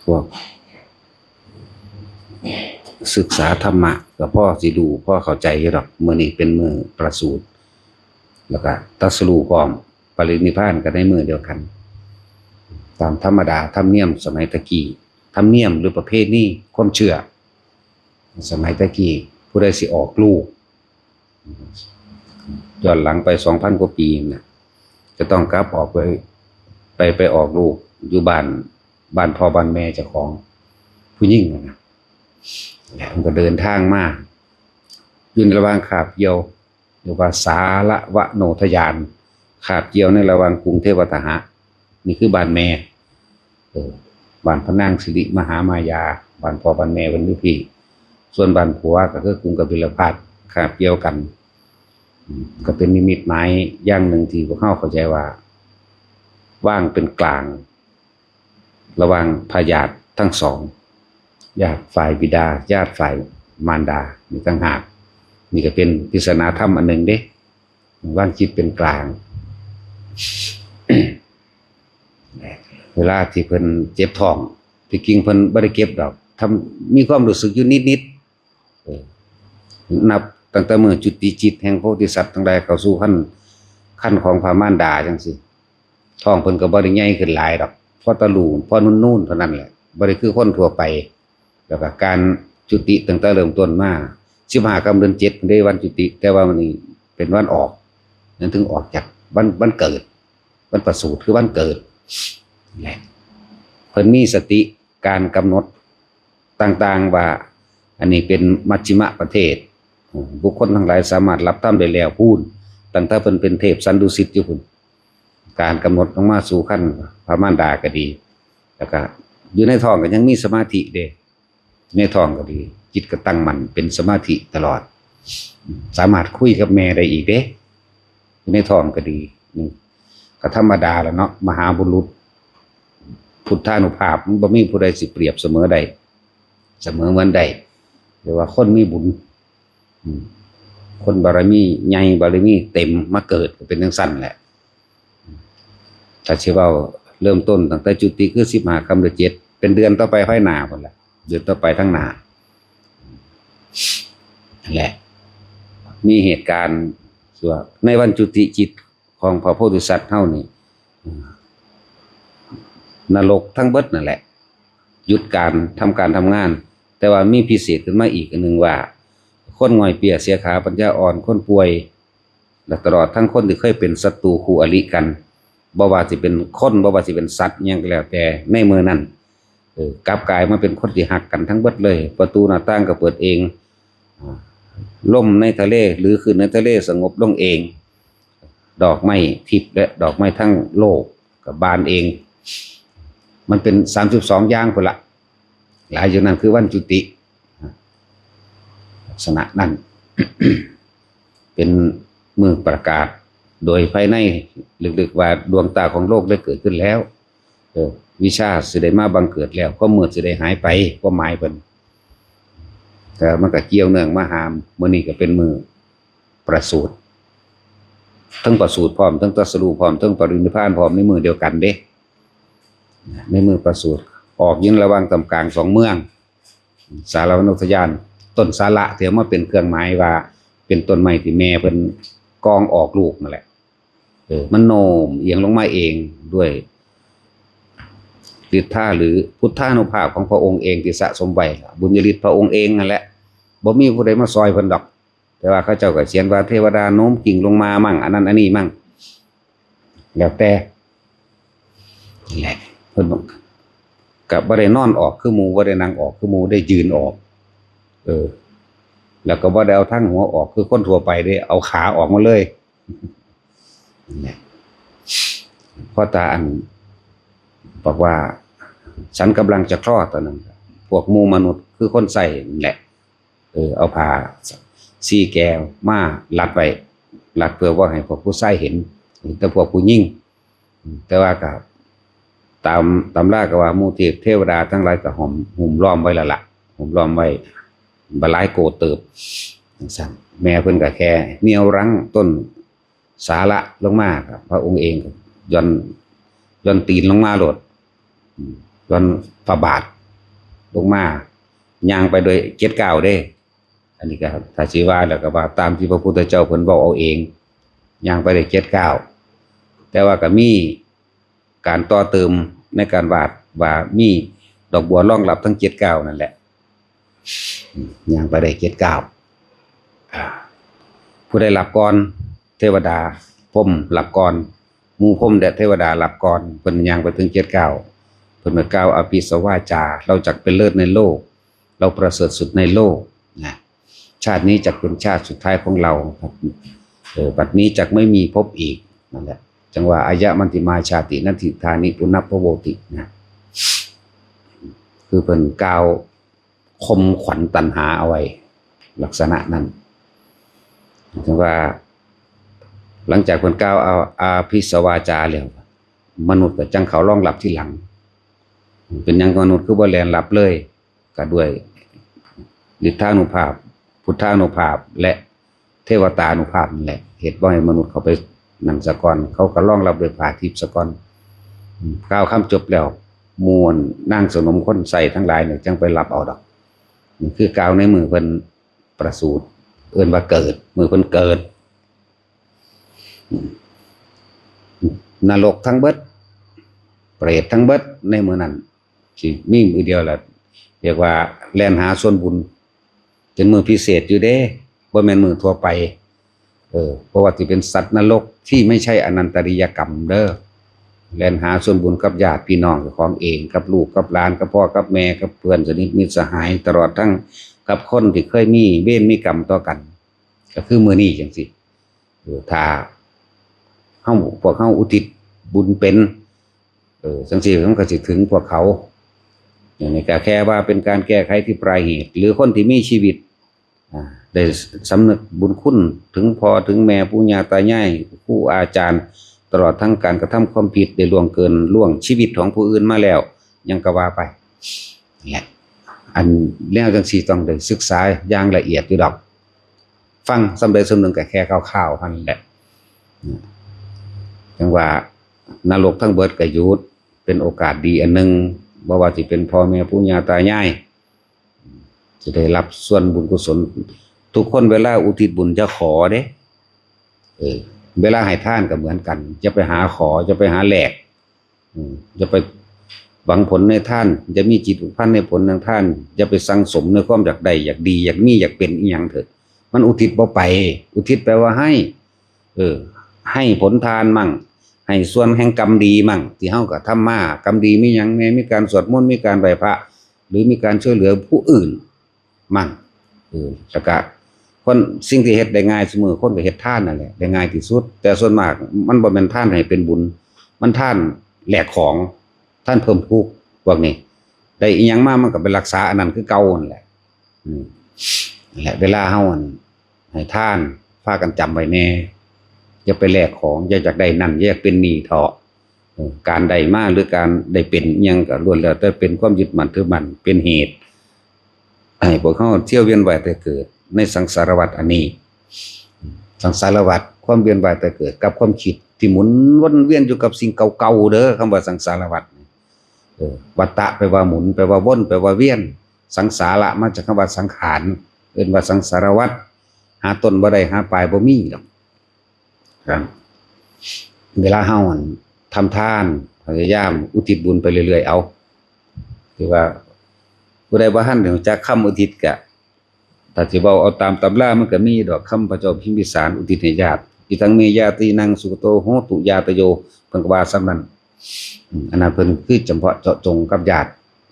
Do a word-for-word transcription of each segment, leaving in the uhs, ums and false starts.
พวกศึกษาธรรมะก็พอสิรู้พอเข้าใจอยู่ดอก มื้อนี้เป็นมื้อประสูติ แล้วก็ตรัสรู้พร้อม ปรินิพพานก็ในมื้อเดียวกัน ตามธรรมดาธรรมเนียมสมัยตะกี้ ธรรมเนียมหรือประเพณีความเชื่อ สมัยตะกี้ ผู้ใดสิออกลูก ย้อนหลังไปสองพันกว่าปีนะ จะต้องกลับออกไป ไป ไปออกลูกอยู่บ้าน บ้านพ่อบ้านแม่เจ้าของ ผู้หญิงนะ และมันก็เดินทางมา อยู่ในระหว่างคาบเกี่ยว หรือว่าสาละวะโนทยาน คาบเกี่ยวในระหว่างกรุงเทวทหะ นี่คือบ้านแม่ เออ บ้านพระนางสิริมหามายา บ้านพ่อบ้านแม่เป็นอยู่พี้ ส่วนบ้านผัวก็คือกรุงกบิลพัสดุ์ คาบเกี่ยวกัน อืม ก็เป็นนิมิตหมายอย่างหนึ่งที่พวกเราเข้าใจว่า ว่างเป็นกลาง ระหว่างพญาติทั้งสอง ญาติฝ่ายบิดา ญาติฝ่ายมารดา นี่ต่างหาก นี่ก็เป็นพิศนาธรรมอันหนึ่งเด้ วางจิตเป็นกลาง เวลาที่เพิ่นเจ็บท้อง ที่จริงเพิ่นบ่ได้เจ็บดอก ทำ มีความรู้สึกอยู่นิดๆ เออ นับตั้งแต่มื้อจุติจิตแห่งโพธิสัตว์ทั้งหลายเข้าสู่คัน คันของพระมารดาจังซี่ ท้องเพิ่นก็บ่ได้ใหญ่ขึ้นหลายดอก พอตะหลู่ พอนุ่นๆ เท่านั้นแหละ บ่ได้คือคนทั่วไป แล้วก็การจุติตั้งแต่เริ่มต้นมา สิบห้าค่ำเดือนเจ็ดเด้วันจุติ แต่ว่ามันนี่เป็นวันออก นั่นถึงออกจากวัน วันเกิด วันประสูติคือวันเกิด แหละ เพิ่นมีสติการกำหนดต่างๆ ว่า อันนี้เป็นมัชฌิมประเทศ บุคคลทั้งหลายสามารถรับธรรมได้แล้วพู้น ตั้งแต่เพิ่นเป็นเทพสันดุสิตอยู่พู้น การกำหนดลงมาสู่คันพระมารดาก็ดี แล้วก็อยู่ในท้องก็ยังมีสมาธิเด้ ในท้องก็ดี จิตก็ตั้งมั่นเป็นสมาธิตลอด สามารถคุยกับแม่ได้อีกเด้ อยู่ในท้องก็ดี อืม ก็ธรรมดาแหละเนาะ มหาบุรุษ พุทธานุภาพ มันบ่มีผู้ใดสิเปรียบเสมอได้ เสมอเหมือนได้ เรียกว่าคนมีบุญ อืม คนบารมีใหญ่ บารมีเต็มมาเกิดก็เป็นจั่งซั้นแหละ ถ้าสิเว้าเริ่มต้นตั้งแต่จุติคือสิบห้าค่ำเดือนเจ็ด เป็นเดือนต่อไปภายหน้าพู้นแหละ เดือนต่อไปทางหน้า นั่นแหละ มีเหตุการณ์ว่าในวันจุติจิตของพระโพธิสัตว์เฮานี่ นรกทั้งเบิดนั่นแหละ หยุดการทำการทำงาน แต่ว่ามีพิเศษขึ้นมาอีกอันหนึ่งว่า คนง่อยเปียเสียขา ปัญญาอ่อน คนป่วย และตลอดทั้งคนที่เคยเป็นศัตรูคู่อริกัน บ่ว่าสิเป็นคน บ่ว่าสิเป็นสัตว์อิหยังก็แล้วแต่ ในมื้อนั้น เออ กลับกลายมาเป็นคนที่ฮักกันทั้งเบิดเลย ประตูหน้าต่างก็เปิดเอง อ่า ลมในทะเลหรือคลื่นในทะเลสงบลงเอง ดอกไม้ทิพย์และดอกไม้ทั้งโลกก็บานเอง มันเป็นสามสิบสองอย่างพู้นละ หลายอยู่นั่นคือวันจุติ ลักษณะนั้น เป็นมื้อประกาศโดยภายในลึกๆว่าดวงตาของโลกได้เกิดขึ้นแล้ว เออ วิชชาสิได้มาบังเกิดแล้ว ความมืดสิได้หายไป ความหมายเพิ่น แต่มันก็เกี่ยวเนื่องมาหา มื้อนี้ก็เป็นมื้อประสูติ ทั้งประสูติพร้อม ทั้งตรัสรู้พร้อม ทั้งปรินิพพานพร้อมในมื้อเดียวกันเด้ ในมื้อประสูติ ออกอยู่ระหว่างตำกลางสองเมือง สาละวะโนทยาน ต้นสาละที่เอามาเป็นเครื่องหมายว่า เป็นต้นไม้ที่แม่เพิ่นกองออกลูกนั่นแหละ เออ มันโน้มเอียงลงมาเองด้วยฤทธาหรือพุทธานุภาพของพระองค์เองที่สะสมไว้ล่ะ บุญญาฤทธิ์พระองค์เองนั่นแหละ บ่มีผู้ใดมาซอยเพิ่นดอก แต่ว่าเขาเจ้าก็เขียนว่าเทวดาโน้มกิ่งลงมามั่ง อันนั้นอันนี้มั่ง แล้วแต่ นี่แหละ เพิ่นบอก ก็บ่ได้นอนออกคือหมู่ บ่ได้นั่งออกคือหมู่ ได้ยืนออก เออ แล้วก็บ่ได้เอาทางหัวออกคือคนทั่วไปเด้ เอาขาออกมาเลย นั่นแหละ พ่อตาอั้นบอกว่า ฉันกำลังจะคลอดตอนนั้น พวกหมู่มนุษย์คือคนใช้นั่นแหละ เออ เอาผ้าสี่แกมารัดไว้ รัดเพื่อบ่ให้พวกผู้ชายเห็น เห็นแต่พวกผู้หญิง แต่ว่าก็ตามตำราก็ว่าหมู่เทพเทวดาทั้งหลายก็ห้อม หุ้มล้อมไว้แล้วล่ะ หุ้มล้อมไว้ บักหลายโกเติบ จั่งซั้น แม่เพิ่นก็แค่เหนี่ยวรั้งต้นสาละลงมาครับ พระองค์เองก็หย่อน หย่อนตีนลงมาโลด อืม หย่อนพระบาท ลงมา ย่างไปโดยเจ็ดก้าวเด้ อันนี้ก็ถ้าสิว่าแล้วก็ว่าตามที่พระพุทธเจ้าเพิ่นเว้าเอาเอง ย่างไปได้เจ็ดก้าว แต่ว่าก็มีการต่อเติมในการวาดว่ามีดอกบัวรองรับทั้งเจ็ดก้าวนั่นแหละ อืม ย่างไปได้เจ็ดก้าว อ่า ผู้ใดรับก่อน เทวดาพรหมรับก่อน หมู่พรหมและเทวดารับก่อน เพิ่นย่างไปถึงเจ็ดก้าว เพิ่นก็กล่าวอภิสวาจา เราจักเป็นเลิศในโลก เราประเสริฐสุดในโลกนะ ชาตินี้จักเป็นชาติสุดท้ายของเรา เออ บัดนี้จักไม่มีพบอีก นั่นแหละ จังว่า อายะมันติมาชาติ นัตถิทานิ ปุนพพโวติ นะ คือเพิ่นกล่าวข่มขวัญตัณหาเอาไว้ ลักษณะนั้น ถึงว่า หลังจากเพิ่นกล่าวเอาอภิสวาจาแล้ว มนุษย์ก็จังเข้ารองรับทีหลัง เป็นหยังมนุษย์คือบ่แล่นรับเลย ก็ด้วยฤทธานุภาพ พุทธานุภาพ และเทวตานุภาพนั่นแหละ เฮ็ดบ่ให้มนุษย์เข้าไปนั่นซะก่อน เขาก็รองรับด้วยผ้าทิพย์ซะก่อน อืม กล่าวคำจบแล้ว หมู่นางสนมคนใส่ทั้งหลายเนี่ยจังไปรับเอาดอก นี่คือกล่าวในมือเพิ่นประสูติ เอิ้นว่าเกิด มือเพิ่นเกิด อืม นรกทั้งเบิด เปรตทั้งเบิดในมื้อนั้น สิมีมื้อเดียวล่ะ เรียกว่าแล่นหาส่วนบุญ เป็นมื้อพิเศษอยู่เด้ บ่แม่นมื้อทั่วไป เออ เพราะว่าสิเป็นสัตว์นรกที่ไม่ใช่อนันตริยกรรมเด้อ แล่นหาส่วนบุญกับญาติพี่น้องเจ้าของเอง กับลูกกับหลาน กับพ่อกับแม่ กับเพื่อนสนิทมิตรสหาย ตลอดทั้งกับคนที่เคยมีเวรมีกรรมต่อกัน ก็คือมื้อนี้จังซี่ เออ ถ้าเฮา พวกเฮาอุทิศบุญเป็น เออ จังซี่มันก็สิถึงพวกเขา อย่างนี้ก็แค่ว่าเป็นการแก้ไขที่ปลายเหตุ หรือคนที่มีชีวิต อ่า ได้สำนึกบุญคุณถึงพ่อถึงแม่ ปู่ย่าตายาย ครูอาจารย์ ตลอดทั้งการกระทำความผิด ได้ล่วงเกินล่วงชีวิตของผู้อื่นมาแล้ว หยังก็ว่าไป นี่แหละ อันแนวจังซี่ต้องได้ศึกษาอย่างละเอียดอยู่ดอก ฟังส่ำใดส่ำหนึ่งก็แค่คร่าวๆเท่านั้นแหละ จังว่านรกทั้งเบิดก็หยุด เป็นโอกาสดีอันหนึ่ง บ่ว่าสิเป็นพ่อแม่ปู่ย่าตายาย จะได้รับส่วนบุญกุศล ทุกคนเวลาอุทิศบุญจะขอเด้ เออ เวลาให้ทานก็เหมือนกัน จะไปหาขอ จะไปหาแลก อืม อย่าไปหวังผลในทาน อย่ามีจิตผูกพันในผลทางทาน อย่าไปสั่งสมในความอยากได้ อยากดี อยากมี อยากเป็นอีหยังเถอะ มันอุทิศบ่ไป อุทิศแปลว่าให้ เออ ให้ผลทานมั่ง ให้ส่วนแห่งกรรมดีมั่ง ที่เฮากระทำมา กรรมดีมีหยังแน่ มีการสวดมนต์ มีการไหว้พระ หรือมีการช่วยเหลือผู้อื่นมั่ง เออ แล้วก็คน สิ่งที่เฮ็ดได้ง่ายซุมื้อ คนก็เฮ็ดทานนั่นแหละ ได้ง่ายที่สุด แต่ส่วนมากมันบ่แม่นทานให้เป็นบุญ มันทานแลกของ ทานเพิ่มทุกข์ พวกนี้ ได้อิหยังมามันก็ไปรักษาอันนั้นคือเก่านั่นแหละ อืม นั่นแหละ เวลาเฮา อัน ให้ทาน พากันจำไว้แน่ อย่าไปแลกของ อย่าอยากได้นั่น อย่าอยากเป็นหนี้เถาะ เออ การได้มาหรือการได้เป็นอิหยังก็ล้วนแล้วแต่เป็นความยึดมั่นถือมั่น เป็นเหตุ ให้พวกเฮาเที่ยวเวียนว่ายตายเกิดในสังสารวัฏอันนี้ สังสารวัฏ ความเวียนว่ายตายเกิดกับความคิดที่หมุนวนเวียนอยู่กับสิ่งเก่าๆเด้อ คำว่าสังสารวัฏ เออ วัฏฏะแปลว่าหมุน แปลว่าวน แปลว่าเวียน สังสาระมาจากคำว่าสังขาร เอิ้นว่าสังสารวัฏ หาต้นบ่ได้ หาปลายบ่มีดอก ครับ เวลาเฮา อั่น ทำทาน พยายามอุทิศบุญไปเรื่อยๆ เอา คือว่า ผู้ใดบ่ทันรู้จักคำอุทิศก็ ถ้าสิเว้าเอาตามตำรามันก็มีดอก คำพระเจ้าพิมพิสารอุทิศให้ญาติ อิทังเมญาตีนังสุขโตโหตุญาตโย เพิ่นก็ว่าส่ำนั้น อืม อันนั้นเพิ่นคือเฉพาะเจาะจงกับญาติ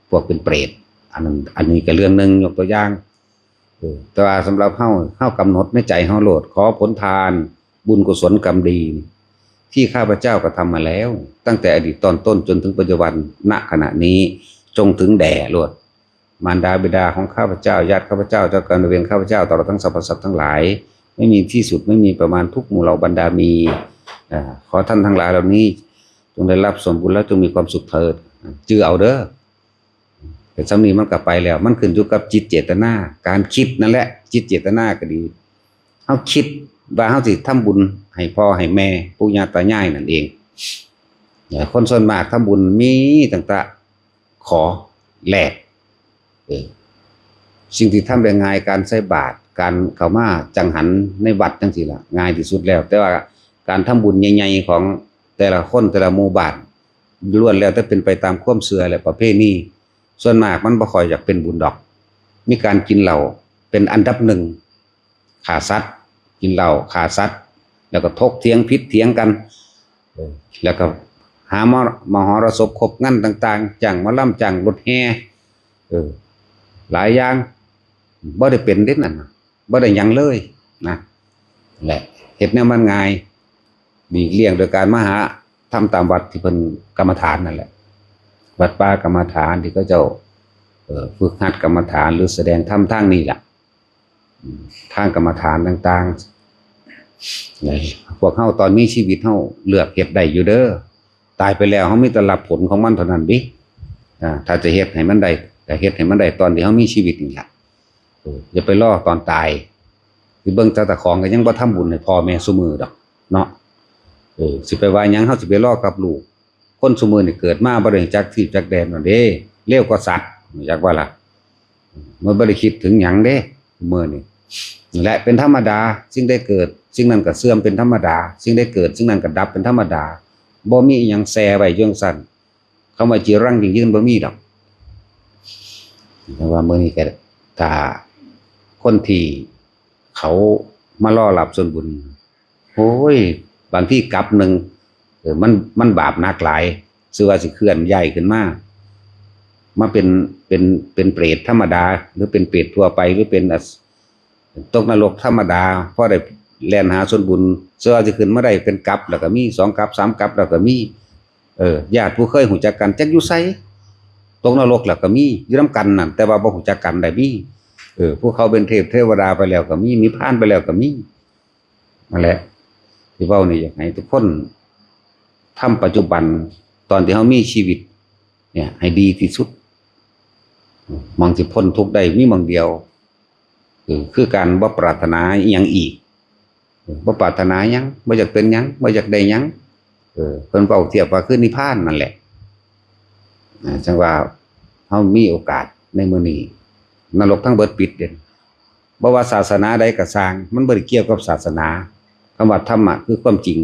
พวกเป็นเปรต อันนั้น อันนี้ก็เรื่องหนึ่ง ยกตัวอย่าง เออ แต่ว่าสำหรับเฮา เฮากำหนดในใจเฮาโลด ขอผลทาน บุญกุศลกรรมดี ที่ข้าพเจ้ากระทำมาแล้ว ตั้งแต่อดีตตอนต้นจนถึงปัจจุบัน ณ ขณะนี้ จงถึงแด่โลด มารดาบิดาของข้าพเจ้า ญาติข้าพเจ้า เจ้ากรรมนายเวรข้าพเจ้า ตลอดทั้งสรรพสัตว์ทั้งหลาย ไม่มีที่สุด ไม่มีประมาณ ทุกหมู่เหล่าบรรดามี อ่า ขอท่านทั้งหลายเหล่านี้ จงได้รับส่วนบุญแล้วจงมีความสุขเถิด อ่า จื่อเอาเด้อ แต่ส่ำนี้มันก็ไปแล้ว มันขึ้นอยู่กับจิตเจตนา การคิดนั่นแหละ จิตเจตนาก็ดี เฮาคิดว่าเฮาสิทำบุญให้พ่อให้แม่ ปู่ย่าตายายนั่นเอง เอ่อ คนส่วนมากทำบุญมีตั้งแต่ขอแลก เออ สิ่งที่ทำได้ง่าย การใส่บาตร การเข้ามาจังหันในวัดจังซี่ล่ะ ง่ายที่สุดแล้ว แต่ว่าการทำบุญใหญ่ๆของแต่ละคนแต่ละหมู่บ้าน ล้วนแล้วแต่เป็นไปตามความเชื่อและประเพณี ส่วนมากมันบ่ค่อยอยากเป็นบุญดอก มีการกินเหล้าเป็นอันดับหนึ่ง ฆ่าสัตว์ กินเหล้า ฆ่าสัตว์ แล้วก็ถกเถียงผิดเถียงกัน เออ แล้วก็หามหร- มหรสพครบงานต่างๆ จ้างหมอลำ จ้างรถแห่ เออ หลายอย่าง บ่ได้เป็นเด้นั่นน่ะ บ่ได้หยังเลยนะ แหละ เฮ็ดแนวมันง่าย หลีกเลี่ยงโดยการมาหาทำตามวัดที่เพิ่นกรรมฐานนั่นแหละ วัดป่ากรรมฐานที่เขาเจ้า เอ่อ ฝึกหัดกรรมฐานหรือแสดงธรรมทางนี้ล่ะ อืม ทางกรรมฐานต่างๆ นะ พวกเฮาตอนมีชีวิตเฮาเลือกเฮ็ดได้อยู่เด้อ ตายไปแล้วเฮามีแต่รับผลของมันเท่านั้นเด้ อ่า ถ้าจะเฮ็ดให้มันได้ ก็เฮ็ดให้มันได้ตอนที่เฮามีชีวิตนี่ล่ะ เออ อย่าไปรอตอนตาย สิเบิ่งแต่เจ้าของก็ยังบ่ทำบุญให้พ่อแม่ซุมื้อดอกเนาะ เออ สิไปว่าหยัง เฮาสิไปรอกับลูก คนซุมื้อนี่เกิดมาบ่ได้รู้จักที่จักแดนนั่นเด้ เร็วกว่าสัตว์ รู้จักบ่ล่ะ มันบ่ได้คิดถึงหยังเด้ มื้อนี่ และเป็นธรรมดา สิ่งใดเกิด สิ่งนั้นก็เสื่อมเป็นธรรมดา สิ่งใดเกิด สิ่งนั้นก็ดับเป็นธรรมดา บ่มีอิหยังแช่ไว้อยู่จั่งซั้น คำว่าจีรังยั่งยืนบ่มีดอก แต่ว่ามื้อนี้ก็ ถ้าคนที่เขามารอรับส่วนบุญ โอ้ย บางทีกลับหนึ่ง เออ มัน มันบาปหนักหลาย ซื่อว่าสิเคลื่อนย้ายขึ้นมา มาเป็น เป็น เป็นเปรตธรรมดา หรือเป็นเปรตทั่วไป หรือเป็นอส- ตกนรกธรรมดา พอได้แล่นหาส่วนบุญ ซื่อว่าสิขึ้นมาได้เป็นกัปแล้วก็มี สองกัป สามกัปแล้วก็มี เออ ญาติผู้เคยรู้จักกัน จักอยู่ไส ตกนรกแล้วก็มี อยู่นำกันนั่น แต่ว่าบ่รู้จักกันได้มี เออ ผู้เขาเป็นเทพเทวดาไปแล้วก็มี นิพพานไปแล้วก็มี นั่นแหละ ที่เว้านี่อยากให้ทุกคนทำปัจจุบัน ตอนที่เฮามีชีวิต เนี่ย ให้ดีที่สุด หม่องสิพ้นทุกข์ได้มีหม่องเดียว คือ คือการบ่ปรารถนาอิหยังอีก บ่ปรารถนาหยัง บ่อยากเป็นหยัง บ่อยากได้หยัง เออ เพิ่นเว้าเทียบว่าคือนิพพานนั่นแหละ อ่า จั่งว่าเฮามีโอกาสในมื้อนี้ นรกทั้งเบิดปิดเด้ บ่ว่าศาสนาใดก็ซ่าง มันบ่ได้เกี่ยวกับศาสนา คำว่าธรรมะคือความจริง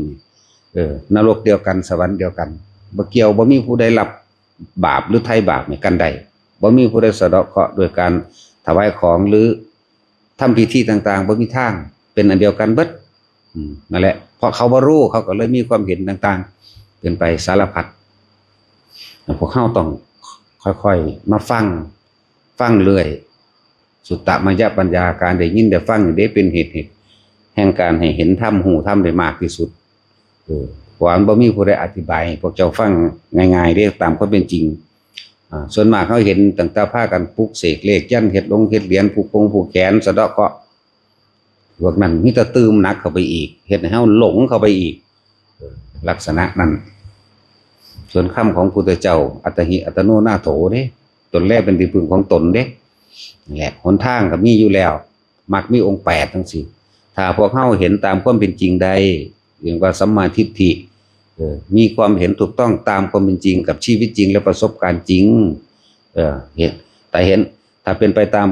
เออ นรกเดียวกัน สวรรค์เดียวกัน บ่เกี่ยว บ่มีผู้ใดรับบาปหรือไถ่บาปให้กันได้ บ่มีผู้ใดสะเดาะเคราะห์ด้วยการถวายของหรือทำพิธีต่างๆ บ่มีทาง เป็นอันเดียวกันเบิด อืม นั่นแหละ เพราะเขาบ่รู้ เขาก็เลยมีความเห็นต่างๆ เป็นไปสารพัด พวกเฮาต้องค่อยๆ มาฟัง ฟังเรื่อย สุตตมยปัญญา การได้ยินได้ฟังนี่เด้เป็นเหตุ เหตุแห่งการให้เห็นธรรม ฮู้ธรรมได้มากที่สุด เออ เพราะว่ามันบ่มีผู้ใดอธิบายให้พวกเจ้าฟังง่ายๆ เด้ ตามความเป็นจริง อ่า ส่วนมากเฮาเห็นตั้งแต่พากันปลุกเสกเลขยันต์ เฮ็ดลงเฮ็ดเหรียญ ผูกคงผูกแขน สะเดาะเคราะห์ พวกนั้นมีแต่ตื่มหนักเข้าไปอีก เฮ็ดให้เฮาหลงเข้าไปอีก เออ ลักษณะนั้น ส่วนคำของพุทธเจ้า อัตตหิอัตโนนาโถเด้ ตนแลเป็นที่พึ่งของตนเด้ นั่นแหละ หนทางก็มีอยู่แล้ว มรรคมีองค์แปดจั่งซี้ ถ้าพวกเฮาเห็นตามความเป็นจริงได้ เรียกว่าสัมมาทิฏฐิ เออ มีความเห็นถูกต้องตามความเป็นจริงกับชีวิตจริงและประสบการณ์จริง เออ เห็น แต่เห็น ถ้าเป็นไปตาม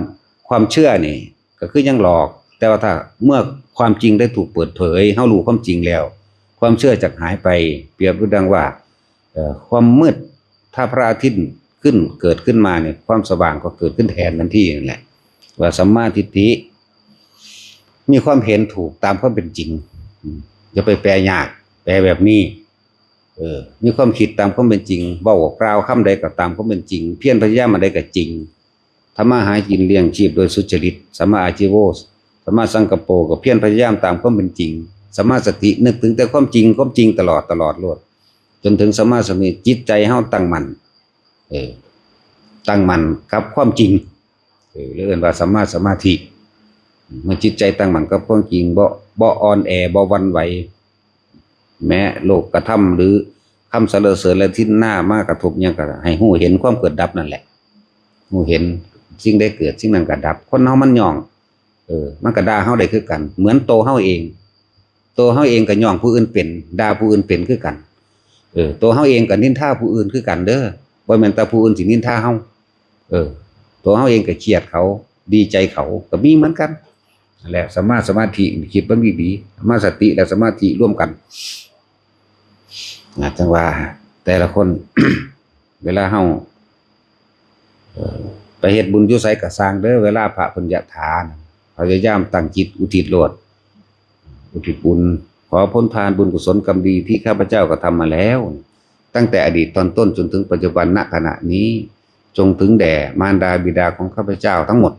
ความเชื่อนี่ ก็คือยังหลอก แต่ว่าถ้าเมื่อความจริงได้ถูกเปิดเผย เฮารู้ความจริงแล้ว ความเชื่อจักหายไป เปรียบดังว่า เอ่อ ความมืด ถ้าพระอาทิตย์ขึ้น เกิดขึ้นมาเนี่ย ความสว่างก็เกิดขึ้นแทนทันทีนั่นแหละ ว่าสัมมาทิฏฐิ มีความเห็นถูกตามความเป็นจริง อืม อย่าไปแปลยาก แปลแบบนี้ เออ มีความคิดตามความเป็นจริง เว้ากล่าวคำใดก็ตามความเป็นจริง เพียรพยายามอันใดก็จริง ทำมาหากินเลี้ยงชีพโดยสุจริต สัมมาอาชีโว สัมมาสังกัปโป ก็เพียรพยายามตามความเป็นจริง สัมมาสติ นึกถึงแต่ความจริง ความจริงตลอด ตลอดโลด จนถึงสัมมาสมาธิ จิตใจเฮาตั้งมั่น เออ ตั้งมั่นกับความจริง เออ เรียกว่าสัมมาสมาธิ เมื่อจิตใจตั้งมั่นกับความจริง บ่ บ่อ่อนแอ บ่หวั่นไหว แม้โลกกระทำหรือคำสรรเสริญและทินหน้ามากระทบหยังก็ให้ฮู้เห็นความเกิดดับนั่นแหละ ฮู้เห็นสิ่งใดเกิดสิ่งนั้นก็ดับ คนเฮามันย่อง เออ มันก็ด่าเฮาได้คือกัน เหมือนโตเฮาเอง โตเฮาเองก็ย่องผู้อื่นเป็น ด่าผู้อื่นเป็นคือกัน เออ โตเฮาเองก็นินทาผู้อื่นคือกันเด้อ บ่แม่นแต่ผู้อื่นสินินทาเฮา เออ ตัวเฮาเองก็เครียดเขา ดีใจเขาก็มีเหมือนกัน นั่นแหละ สัมมาสมาธิ คิดเบิ่งดีๆ สัมมาสติและสมาธิร่วมกัน นะ จั่งว่าแต่ละคน เวลาเฮา เอ่อ ไปเฮ็ดบุญอยู่ไสก็ซ่างเด้อ เวลาพระเพิ่นยะถานะ พยายามตั้งจิตอุทิศโลด อุทิศบุญ ขอผลทานบุญกุศลกรรมดีที่ข้าพเจ้ากระทำมาแล้ว ตั้งแต่อดีตตอนต้นจนถึงปัจจุบัน ณ ขณะนี้ จงถึงแด่มารดาบิดาของข้าพเจ้าทั้งหมด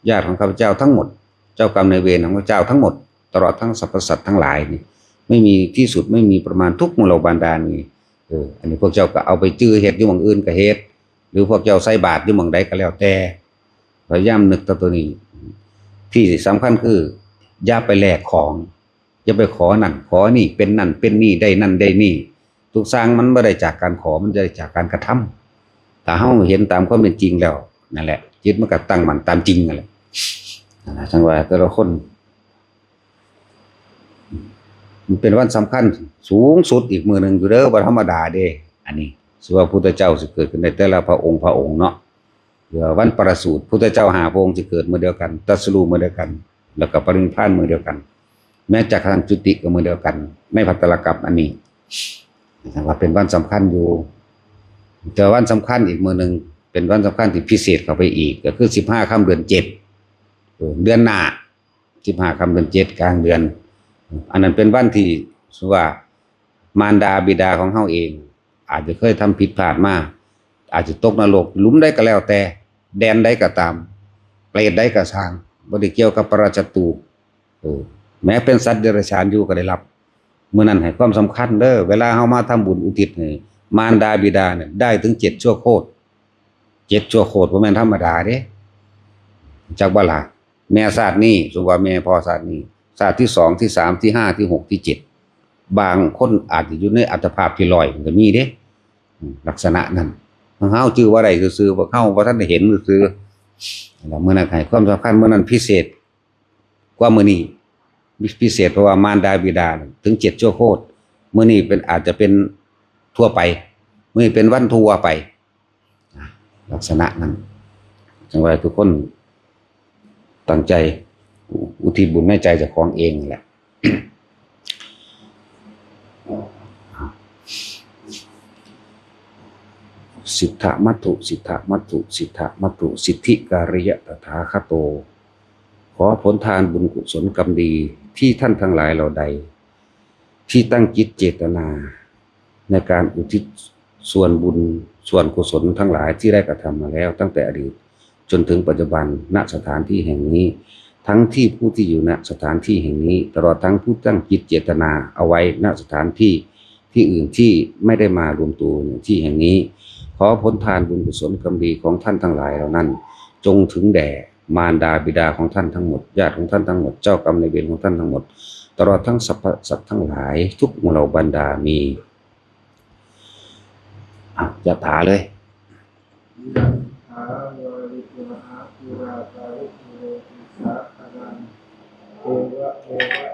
ญาติของข้าพเจ้าทั้งหมด เจ้ากรรมนายเวรของข้าพเจ้าทั้งหมด ตลอดทั้งสรรพสัตว์ทั้งหลายนี่ ไม่มีที่สุด ไม่มีประมาณ ทุกหมู่เหล่าบรรดานี่ เออ อันนี้พวกเจ้าก็เอาไปจื่อเฮ็ดอยู่หม่องอื่นก็เฮ็ด หรือพวกเจ้าใส่บาตรอยู่หม่องใดก็แล้วแต่ พยายามนึกถึงตัวนี้ ที่สำคัญคือ อย่าไปแลกของ อย่าไปขอนั่นขอนี่ เป็นนั่นเป็นนี่ ได้นั่นได้นี่ ทุกอย่างมันบ่ได้จากการขอ มันได้จากการกระทำ ถ้าเฮาเห็นตามความเป็นจริงแล้ว นั่นแหละ จิตมันก็ตั้งมั่นตามจริงนั่นแหละ นั่นล่ะ จั่งว่าแต่ละคน มันเป็นวันสำคัญสูงสุดอีกมื้อหนึ่งอยู่เด้อ บ่ธรรมดาเด้ อันนี้ สิว่าพุทธเจ้าสิเกิดขึ้นได้แต่ละพระองค์พระองค์เนาะ เดี๋ยววันประสูติ พุทธเจ้าห้าพระองค์สิเกิดมื้อเดียวกัน ตรัสรู้มื้อเดียวกัน แล้วก็ปรินิพพานมื้อเดียวกัน แม้จักขังคจุติก็มื้อเดียวกัน ในภัตตาลกัปอันนี้ นะครับ ว่าเป็นวันสำคัญอยู่ แต่วันสำคัญอีกมื้อหนึ่ง เป็นวันสำคัญที่พิเศษเข้าไปอีก ก็คือสิบห้าค่ำเดือนเจ็ด เออ เดือนหน้า สิบห้าค่ำเดือนเจ็ด กลางเดือน อันนั้นเป็นวันที่ สมมุติว่า มารดาบิดาของเฮาเอง อาจจะเคยทำผิดพลาดมา อาจจะตกนรกหลุมใดก็แล้วแต่ แดนใดก็ตาม เปรตใดก็ซ่าง บ่ได้เกี่ยวกับปรศัตรู เออ แม้เป็นสัตว์เดรัจฉานอยู่ก็ได้รับ มื้อนั้นให้ความสำคัญเด้อ เวลาเฮามาทำบุญอุทิศให้มารดาบิดาเนี่ย ได้ถึงเจ็ดชั่วโคตร เจ็ดชั่วโคตรบ่แม่นธรรมดาเด้ จักบ่ล่ะ แม่ชาตินี้ สมมุติว่าแม่พ่อชาตินี้ ชาติที่สอง ที่สาม ที่ห้า ที่หก ที่เจ็ด บางคนอาจจะอยู่ในอัตภาพที่ร้อยมันก็มีเด้ อืม ลักษณะนั้น เฮาจื่อบ่ได้ซื่อๆ พวกเฮาบ่ทันได้เห็นซื่อๆ แล้วมื้อนั้นให้ความสำคัญ มื้อนั้นพิเศษกว่ามื้อนี้ พิเศษเพราะว่ามารดาบิดาถึงเจ็ดชั่วโคตร มื้อนี้เป็น อาจจะเป็นทั่วไป มื้อนี้เป็นวันทั่วไป ลักษณะนั้น จั่งว่าทุกคนตั้งใจอุทิศบุญในใจเจ้าของเองแหละ สิทธมัตถุ สิทธมัตถุ สิทธมัตถุ สิทธิการิยะตถาคโต ขอผลทานบุญกุศลกรรมดีที่ท่านทั้งหลายเหล่าใด ที่ตั้งจิตเจตนา ในการอุทิศส่วนบุญส่วนกุศลทั้งหลายที่ได้กระทำมาแล้วตั้งแต่อดีต จนถึงปัจจุบัน ณ สถานที่แห่งนี้ ทั้งที่ผู้ที่อยู่ ณ สถานที่แห่งนี้ ตลอดทั้งผู้ตั้งจิตเจตนาเอาไว้ ณ สถานที่ที่อื่นที่ไม่ได้มารวมตัวในที่แห่งนี้ ขอผลทานบุญกุศลกรรมดีของท่านทั้งหลายเหล่านั้น จงถึงแด่มารดาบิดาของท่านทั้งหมด ญาติของท่านทั้งหมด เจ้ากรรมนายเวรของท่านทั้งหมด ตลอดทั้งสรรพสัตว์ทั้งหลาย ทุกหมู่เหล่าบรรดามี อ่ะ ยะถาเลย ยะถาวาริวหาปูราปาริปูเรนติสาคารัง เอวะเมวะ